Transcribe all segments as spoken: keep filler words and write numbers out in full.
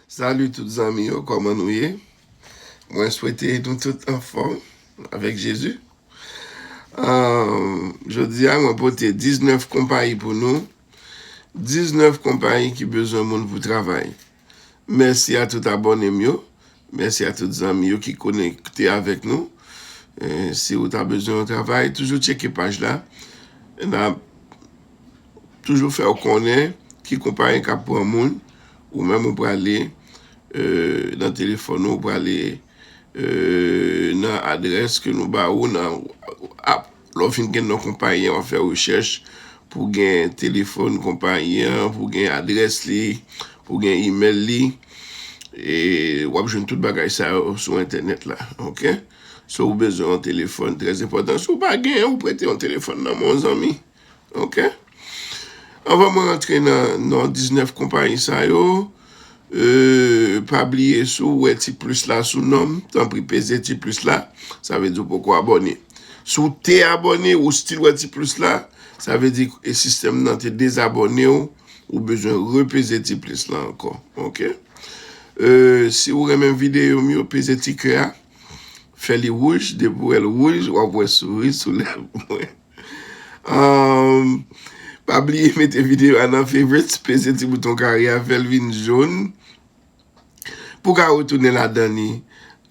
Salut tout zanmi yo, kòman nou ye? Mwen swete nou tout anfòm avèk Jezi. Ahn, jodi a, mwen pote diznèf konpayi pou nou. Diznèf konpayi ki bezwen moun pou travay. Mèsi a tout abòne m yo. Mèsi a tout zanmi yo ki konekte avèk nou. E, si ou ta bezwen yon travay, toujou tcheke paj la. N a toujou fè w konnen ki konpayi k ap pran moun. Ou menm ou prale, e, nan telefòn ou, ou prale, e, nan adrès ke nou ba ou, nan ap, lè w fin gen non konpayi an, w ap fè rechèch pou gen telefòn konpayi an, pou gen adrès li, pou gen imèl li. E w ap jwenn tout bagay sa yo sou entènèt la, oke? Si w bezwen yon telefòn, trè enpòtan. Si w pa genyen, ou prete yon telefòn nan men yon zanmi. Oke? Anvan mwen rantre nan non diznèf konpayi sa yo, e, pa bliye si w wè ti plis la sou non m, tanpri peze ti plis la, sa vle di w poko abòne. Si w te abòne, ou still wè ti plis la, sa vle di e sistèm nan te dezabòne w, ou bezwen repeze ti plis la ankò. Oke? E, si w renmen videyo m yo, peze ti kè a, fè li wouj, depi w wè l wouj, w ap wè souri sou lèv mwen. Ahn, pa bliye mete videyo a nan favorites, peze ti bouton kare a, fè l vin jòn, pou w ka retounen ladan li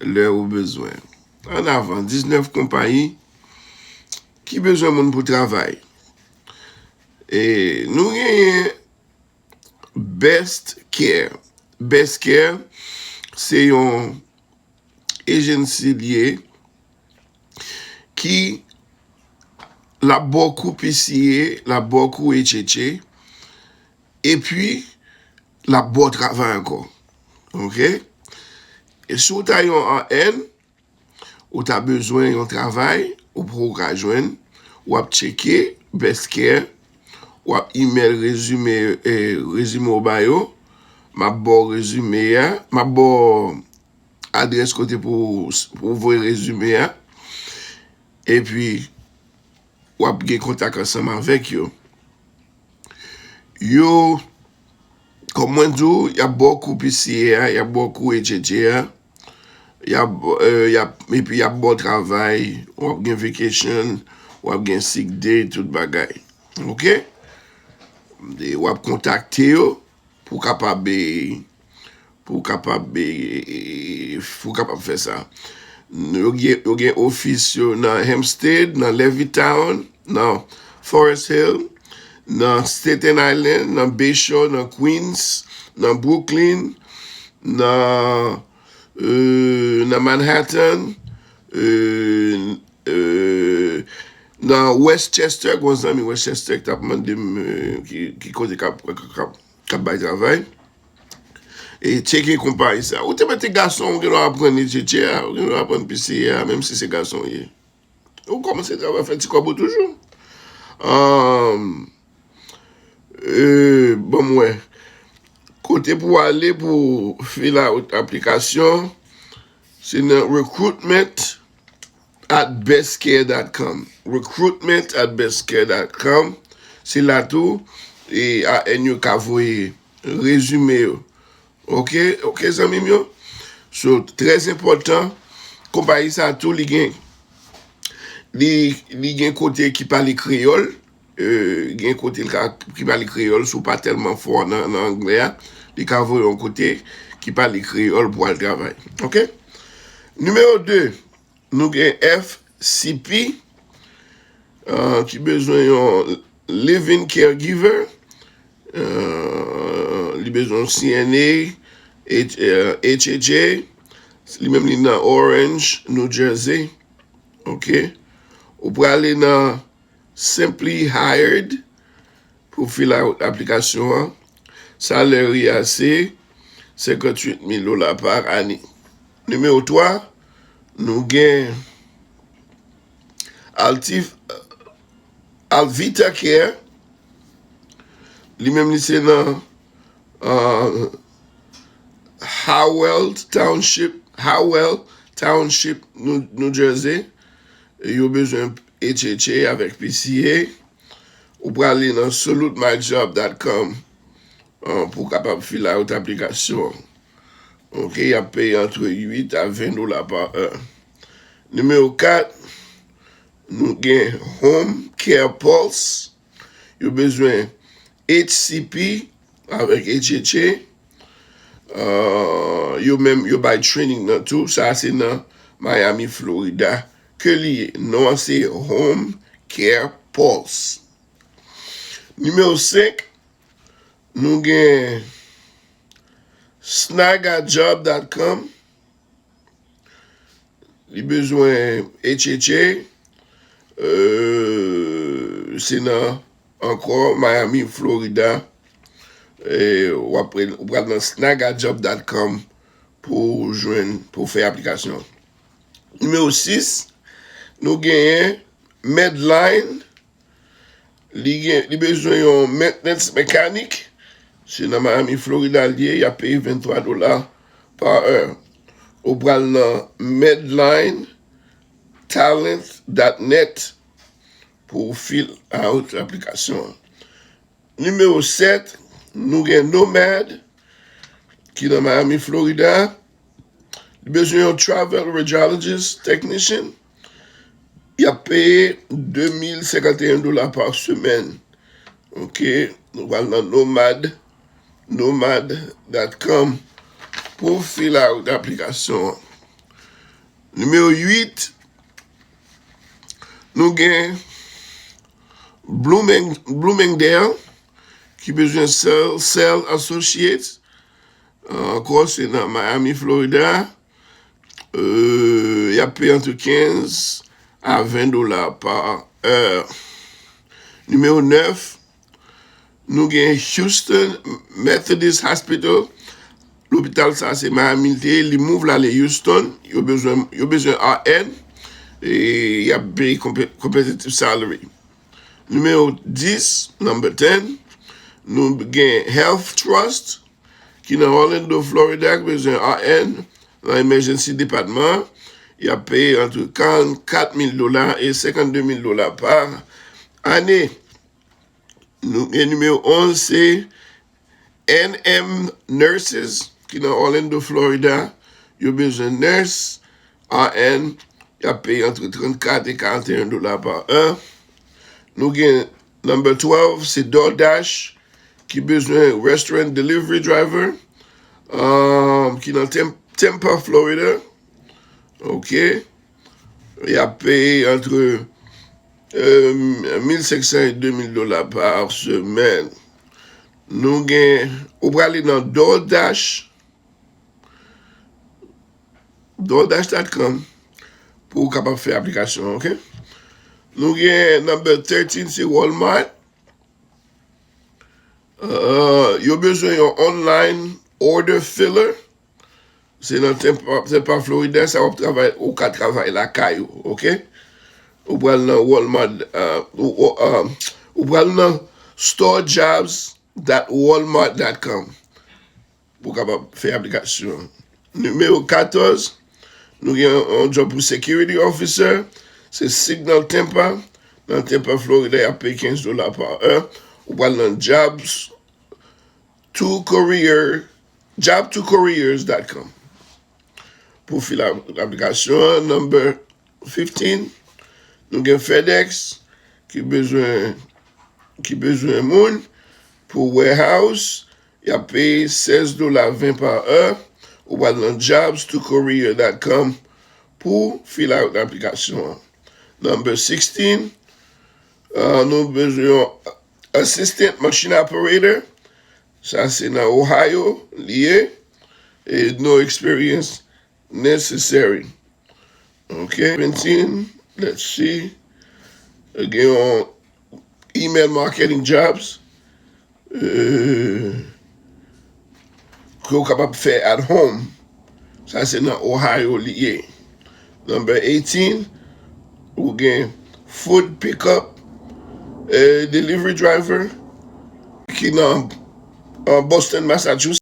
lè ou bezwen. An avan, diznèf konpayi ki bezwen moun pou travay. E nou genyen Best Care. Best Care, se yon agency li ye ki l ap ba w kou P C A, l ap ba w kou H H A, epi l ap ba w travay ankò. Oke? E si w ta yon R N, ou ta bezwen yon travay, ou poko ka jwenn, w ap tcheke Best Care, w ap imèl rezime, e, rezime w ba yo, m ap ba w rezime a, m ap ba w adrès kote pou, pou w voye rezime a, epi w ap gen kontak ansanm avèk yo. Yo, kòm mwen di w, y ap ba w kou P C A a, y ap ba w kou H H A a, y ap, e, y ap, epi y ap ba w travay, w ap gen vacation, w ap gen sick day, tout bagay. Oke? E w ap kontakte yo pou w kapab, e, pou w kapab, e, pou w kapab fè sa. Yo gen, yo gen ofis yo nan Hempstead, nan Levittown, nan Forest Hill, nan Staten Island, nan Bayshore, nan Queens, nan Brooklyn, nan, e, nan Manhattan, e, e, nan Westchester, gon zanmi Westchester ki t ap mande m, e, ki, ki kote k ap, k ap, k ap, k ap bay travay. E tcheke konpayi sa. Ou te mete gason, ou gen dwa aprann H H A, ou gen dwa aprann P C A, menm si se gason ou ye. Ou kòmanse travay, fè ti kòb ou toujou. Ahn, e, ban m wè. Kote pou w ale pou fill out aplikasyon, se nan recruitment at bestcare dot com. Recruitment at bestcare dot com. Se la tou, e, R N yo ka voye rezime yo. Oke, oke, zanmi m yo. So, trè enpòtan, konpayi sa tou, li gen, li, li gen kote ki pale kreyòl, e, gen kote li ka, ki pale kreyòl, si w pa tèlman fò nan, nan anglè a, li ka voye yon kote ki pale kreyòl pou al travay. Oke? Nimewo de, nou gen F C P, ah, ki bezwen yon live-in caregiver. Ah, li bezwen yon C N A, H-, eh, H H A. Li menm li nan Orange, New Jersey. Oke. Ou prale nan Simply Hired pou fill out aplikasyon an. Salary a se senkanntuit mil dola pa ane. Nimewo twa, nou gen Altiv-, Alvita Care. Li menm li se nan, ah, Howell Township, Howell Township, New, New Jersey. Yo bezwen H H A avèk P C A. Ou prale nan salute my job dot com, ah, pou w kapab fill out aplikasyon an. Ok, y ap peye antre uit a ven dola pa è. Nimewo kat, nou gen Home Care Pulse. Yo bezwen H C P avèk H H A. Uh, yo menm, yo bay training nan tou. Sa se nan Miami, Florida. Ke li ye? Non an se Home Care Pulse. Nimewo senk, nou gen snagajob dot com. Li bezwen H H A. Euh, se nan ankò Miami, Florida. E w ap pre- ou pral nan snagajob dot com pou w jwenn, pou w fè aplikasyon. Nimewo sis, nou genyen Medline. Li gen, li bezwen yon maintenance mechanic. Se nan Miami, Florida l ye, y ap peye venntwa dola pa è. Ou pral nan Medline Talent dot net pou w fill out aplikasyon an. Nimewo sèt, nou gen Nomad, ki nan Miami, Florida. Li bezwen yon travel radiologist technician. Y ap peye de mil senkanteyen dola pa semèn. Ok, nou pral nan Nomad, nomad dot com pou fill out aplikasyon an. Nimewo uit, nou gen Blooming, Bloomingdale, ki bezwen sales, sales associates. Ankò, se nan Miami, Florida. Euh, y ap peye antre kenz a ven dola pa è. Nimewo nèf, nou gen Houston Methodist Hospital. Lopital sa se Miami l te ye, li move l ale Houston. Yo bezwen, yo bezwen R N. E y ap peye konpe- competitive salary. Nimewo dis, number ten, nou gen Health Trust, ki nan Orlando, Florida, ki bezwen R N nan emergency department. Y ap peye antre karannkat mil dola e senkannde mil dola pa ane. Nou gen nimewo onz, se N M Nurses, ki nan Orlando, Florida. Yo bezwen nurse, R N. Y ap peye antre trannkat e karanteyen dola pa è. Nou gen number twelve, se DoorDash, ki bezwen restaurant delivery driver, um, ki nan Tem- Tampa, Florida. Ok. Y ap peye antre euh, mil senk san e de mil dola pa semèn. Nou gen, ou prale nan DoorDash, DoorDash dot com, pou w kapab fè aplikasyon, ok? Nou gen number thirteen, se Walmart. Euh, yo bezwen yon online order filler. Se nan Tampa, Tampa, Florida, sa w ap travay, ou ka travay lakay ou, ok? Ou pral nan Walmart, euh, ou, ou, euh, ou pral nan store jobs dot walmart dot com pou w kapab fè aplikasyon. Nimewo katòz, nou gen yon job pou security officer, se Signal Tampa, nan Tampa, Florida, y ap peye kenz dola pa è. Ou pral nan jobs to career, job to careers dot com. Pou fil a- aplikasyon an, number fifteen, nou gen FedEx ki bezwen, ki bezwen moun pou warehouse, y ap peye sèz dola ven pa è. Ou pral nan jobs to career dot com pou fil a- aplikasyon an. Number sixteen, uh, nou bezwen yon assistant machine operator. Sa se nan Ohio li ye. E no experience necessary. Ok, seventeen, let's see. Gen yon email marketing jobs. Euh, ke w kapab fè at home. Sa se nan Ohio li ye. Number eighteen, ou gen food pickup, eh, delivery driver ki nan, uh, Boston, Massachusetts.